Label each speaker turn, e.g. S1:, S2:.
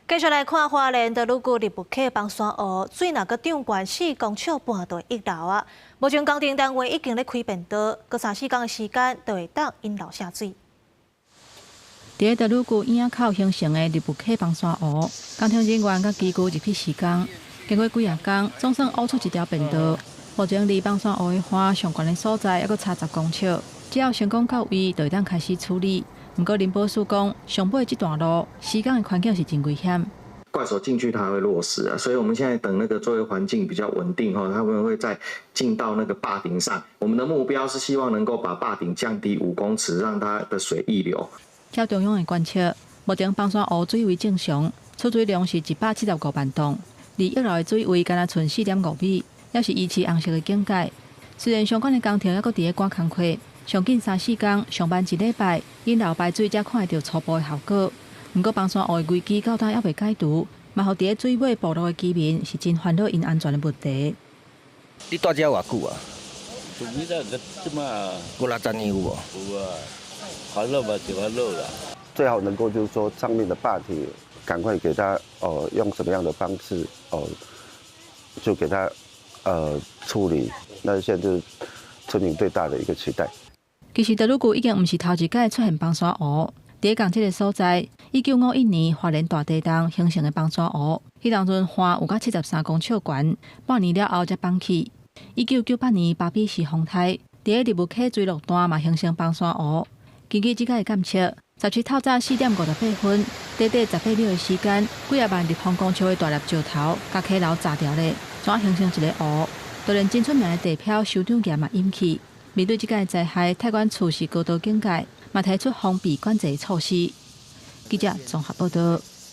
S1: 繼續來看花蓮道魯谷立木溪崩山湖，水若閣漲懸4.5公尺就會溢流啊！目前工程單位已經咧開便道，閣三四工的時間就會當引流下水。
S2: 佇咧道魯谷椅仔口形成的立木溪崩山湖，工程人員佮機具入去施工，經過幾仔工，總算挖出一條便道。目前離崩山湖的岸上懸的所在，猶閣差10公尺，只要成功到位，就會當開始處理。毋過林寶樹講，上尾這段路施工的環境是真危險。
S3: 怪手進去，它會落石啊，所以我們現在等那個作業環境比較穩定後，他們會再進到那個壩頂上。我們的目標是希望能夠把壩頂降低5公尺，讓它的水溢流。
S2: 照中央的觀測，目前崩山湖水位正常，儲水量是175萬噸，離溢流的水位干焦賰4.5米，猶是維持紅色的警戒。雖然相關的工程猶閣佇咧趕工課，上緊三四工，上慢一禮拜，引流排水才看會著初步的效果。毋過崩山湖的危機到今猶未解除，嘛予佇咧水尾部落的居民是真煩惱𪜶安全的問題。
S4: 你蹛遮偌久啊？
S5: 住呢度這馬
S4: 五六十年有無？
S5: 有啊，煩惱嘛就煩惱啦。
S6: 最好能夠就是說上面的壩體趕快給他哦，用什麼樣的方式哦，就給他處理。那現在就是村民最大的一個期待。
S2: 其實道魯谷已經毋是頭一擺出現崩山湖，佇咧仝這个所在，1951年花蓮大地動形成的崩山湖，彼當陣岸有到73公尺懸，半年了後才崩去。1998年巴比時風颱，佇咧立木溪墜落段嘛形成崩山湖。根據這擺的監測，17透早4點58分，短短18秒的時間，幾仔萬立方公尺的大粒石頭共溪流砸掉咧，怎啊形成一个湖？就連真出名的地漂修長岩嘛淹去。面對這個災害，太管處是高度警戒，嘛提出封閉管制措施。記者綜合報道。